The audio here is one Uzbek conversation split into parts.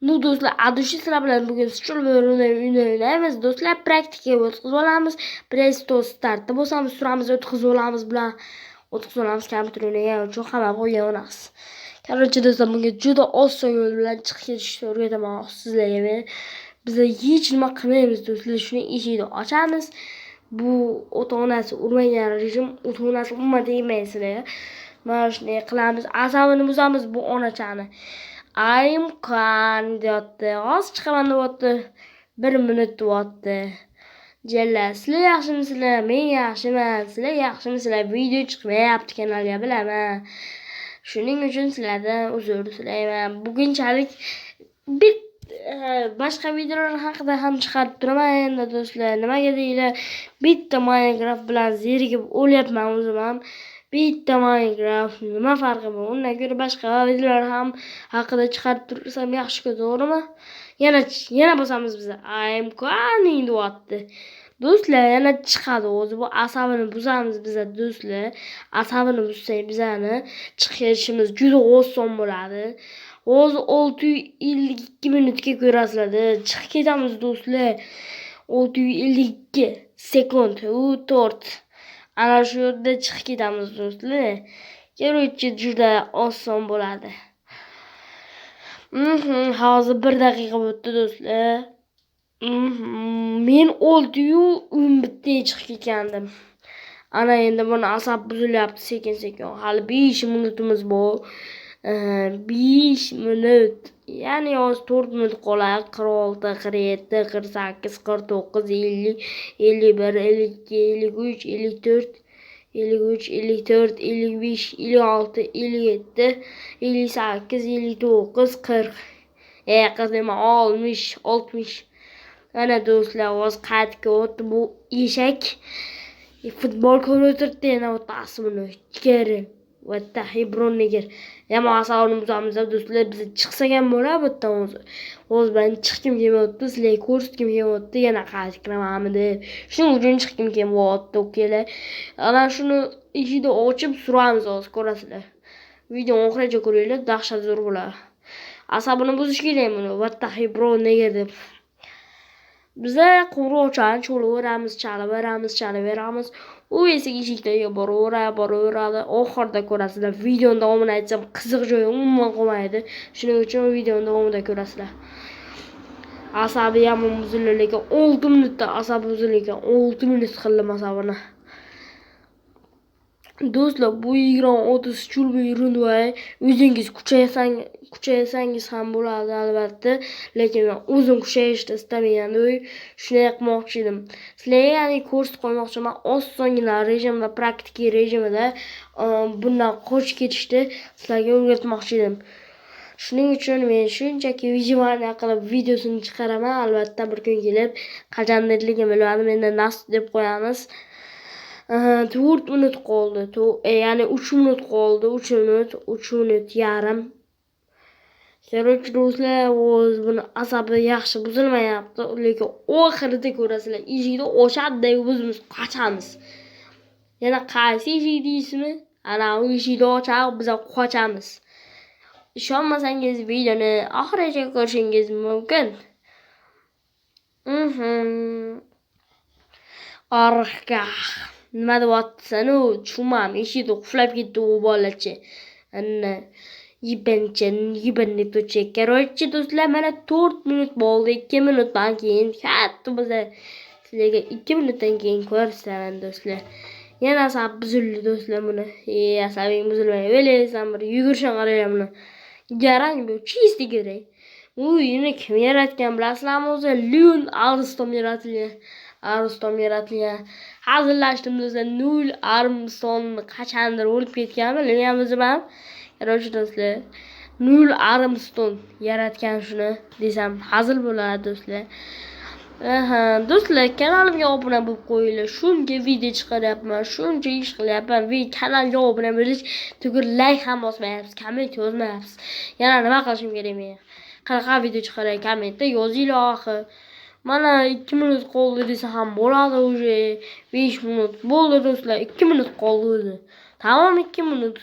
Ну, do'stlar, adushi sizlar bilan bugun o'ynaymiz. Do'stlar, praktikaga o'tkazib olamiz. Presto startda bosamiz, suramiz, o'tkazib olamiz bilan. O'tkazib olamiz kompyuter o'ynagan uchun hamma qo'ygan onasi. Короче, do'stlar, bunga juda oson yo'l bilan chiqib ketishni o'rgataman sizlarga men. Biz hech nima qilmaymiz, do'stlar. Shuni eshikni ochamiz. Bu ota-onasi urmagan rejim, ota-onasi umuman tegmaydi sizlarga. Mana shunday qilamiz. Asabini buzamiz bu onachani. I'm coming deyapti. Hozir chiqaman deyapti. 1 minut deyapti. Jalla, sizlar yaxshimisizlar? Men yaxshiman. Sizlar yaxshimisizlar? Video chiqmayapti kanalga, bilaman. Shuning uchun sizlardan uzr so'rayman. Bugunchalik bir boshqa videolar haqida ham chiqarib turaman endi, do'stlar. Nimaga deylar? Bitta Minecraft bilan zerikib o'lyapman o'zim ham. Bitta Minecraft nima farqi bor? Undan ko'ra boshqa videolar ham haqida chiqarib tursam yaxshi-ku, to'g'rimi? Yana yana bosamiz biz. I'm coming deyapti. Do'stlar, yana chiqadi o'zi. Bu asabini buzamiz biza, do'stlar. Asabini buzsak bizani chiqib ketishimiz juda oson bo'ladi. Hozir 652 minutga ko'rasizlar. Chiqib ketamiz, do'stlar. 652 sekund, u 4. Ana shu yerda chiqib ketamiz, do'stlar. Короче, juda oson bo'ladi. Hozir 1 daqiqa o'tdi, do'stlar. Men 6:11 chiqib ketgandim. Ana endi buni asab buzilyapti sekin-sekin. Hali 5 minutimiz bor. 5 minut. Ya'ni hozir 4 minut qoladi. 46, 47, 48, 49, 50, 51, 52, 53, 54, 53, 54, 55, 56, 57, 58, 59, 40. 40 nima, 60, 60. Ana do'stlar, hozir qaytib kelyapti bu eshak. Futbol ko'rib o'tiribdi yana otasi buni. Ichkari. Vatta nigger. Yomon asabini buzamiz, do'stlar. Biz chiqsak ham bo'ladi bu yerdan o'zi. Hozir man chiqgim kelyapti, sizlarga ko'rsatgim kelyapti, yana qaytib kiramanmi deb. Shuning uchun chiqgim kelyapti, ukalar. Ana shuni eshikni ochib suramiz hozir, ko'rasizlar. Videoni oxirigacha ko'ringlar, dahshat zo'r bo'ladi. Asabini buzish kerak buni. What the bro nigger deb. Biza qo'ng'iroqchani chalaveramiz, chalaveramiz, chalaveramiz. U esa eshikdagi boraveradi, boraveradi. Oxirida ko'rasizlar. Videoni davomini aytsam qiziq joyi umuman qolmaydi. Shuning uchun videoni davomida ko'rasizlar. Asabi yomon buzildi, lekin 6 minutda asabi buzilgan. 6 minut qildim asabini. Do'stlar, bu 20-30 chulbi yurunvay. O'zingiz kuchaysangiz ham bo'ladi albatta, lekin men o'zim kuchayishni istamagandim. Shunday qilmoqchi edim. Sizlarga, ya'ni ko'rsatib qo'ymoqchiman, osongina rejimda, praktika rejimida bundan qochib ketishni sizlarga o'rgatmoqchi edim. Shuning uchun men shunchaki выживание qilib videosini chiqaraman. Albatta bir kun kelib, qachondirligini bilmadim, endi nasib deb qo'yamiz. 4 minut qoldi. Ya'ni 3 minut qoldi. 3 minut, 3 minut yarim. Короче, do'stlar, o'z buni asabi yaxshi buzilmayapti, lekin oxirida ko'rasizlar, eshikni ochadi, o'zimiz qochamiz. Yana qaysi eshik deysizmi? Ana u eshikni ochib biz qochamiz. Ishonmasangiz videoni oxirigacha ko'rishingiz mumkin. Orqa. Nima deyapsan u? Tushunmadim. Eshikni qulflab ketdi u bolacha. Ana yibancha, yibanni to'cha. Короче, do'stlar, mana 4 minut bo'ldi. 2 minutdan keyin katta biza sizlarga 2 minutdan keyin ko'rsataman, do'stlar. Yana asab buzildi, do'stlar, buni. Asabing buzilmay, o'laysan bir yugurishini qaranglar buni. Garang bu, чистый garang. Bu uyni kim yaratgan bilasizlarmi o'zi? Lyun Armstrong yaratilgan. Armstrong yaratilgan. Hazillashdim, do'stlar. Nul Armstrong qachondir o'lib ketganmi, bilmayman o'zim ham. Короче, do'stlar, Nul Armstrong yaratgan shuni desam hazil bo'ladi, do'stlar. Aha, do'stlar, kanalimga obuna bo'lib qo'yinglar. Shuncha video chiqaryapman, shuncha ish qilyapman. Va kanalga obuna bo'lish tugul like ham bosmayapsiz, komment yozmayapsiz. Yana nima qilishim kerak men? Qanaqa video chiqaray, kommentda yozinglar axir. Mana 2 minut qoldi desa ham bo'ladi уже. 5 minut bo'ldi, do'stlar, 2 minut qoldi o'zi. Tamom 2 minut.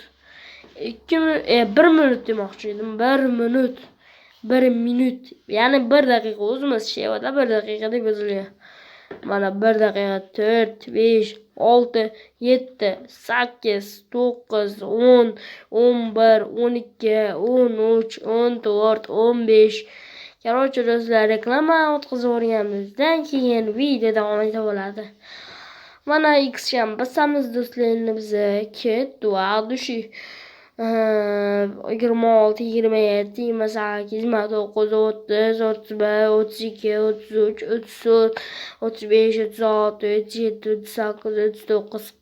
2 minut, 1 minut demoqchi edim. 1 minut. 1 minut, ya'ni 1 daqiqa o'zimiz shevada 1 daqiqa deb yozilgan. Mana 1 daqiqa 4, 5, 6, 7, 8, 9, 10, 11, 12, 13, 14, 15. Короче, do'stlar, reklama o'tkazib yuborganimizdan keyin video davom etib oladi. Mana X ham bosamiz do'stlar, endi biza ketdi dushi. 26, 27, 28, 29, 30, 31, 32, 33, 34, 35, 36, 37, 38, 39,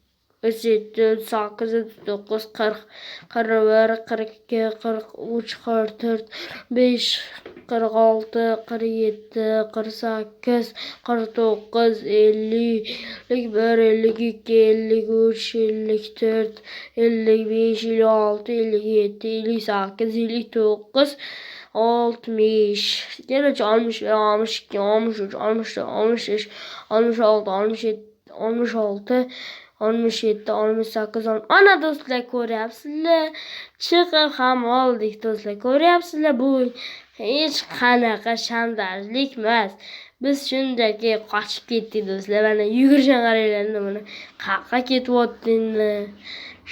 37, 38, 39, 40, 41, 42, 43, 44, 5, 46, 47, 48, 49, 50, 51, 52, 53, 54, 55, 56, 57, 58, 59, 60. Короче, 61, 62, 63, 64, 65, 66, 67, 66, 67, 68. Ana do'stlar, ko'ryapsizlar. Chiqib ham oldik do'stlar. Ko'ryapsizlar, bu hech qanaqa shantajlik emas. Biz shunchaki qochib ketdik do'stlar. Mana yugurishni qaranglar endi buni. Qayerqa ketyapti endi?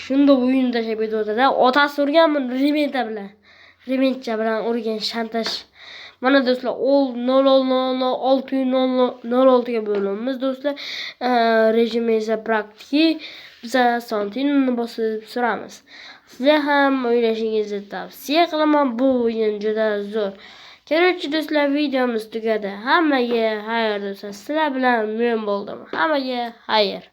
Shunda o'yin tashlab ketyapti-da. Otasi urgan buni rementa bilan. Rementcha bilan urgan shantaj. Mana do'stlar, 0.0006 0.06 ga bo'lamiz do'stlar. Rejimi esa praktiki. Biza Santinoni bosib suramiz. Sizlar ham o'ynashingizni tavsiya qilaman. Bu o'yin juda zo'r. Короче, do'stlar, videomiz tugadi. Hammaga xayr do'stlar. Sizlar bilan men bo'ldim. Hammaga xayr.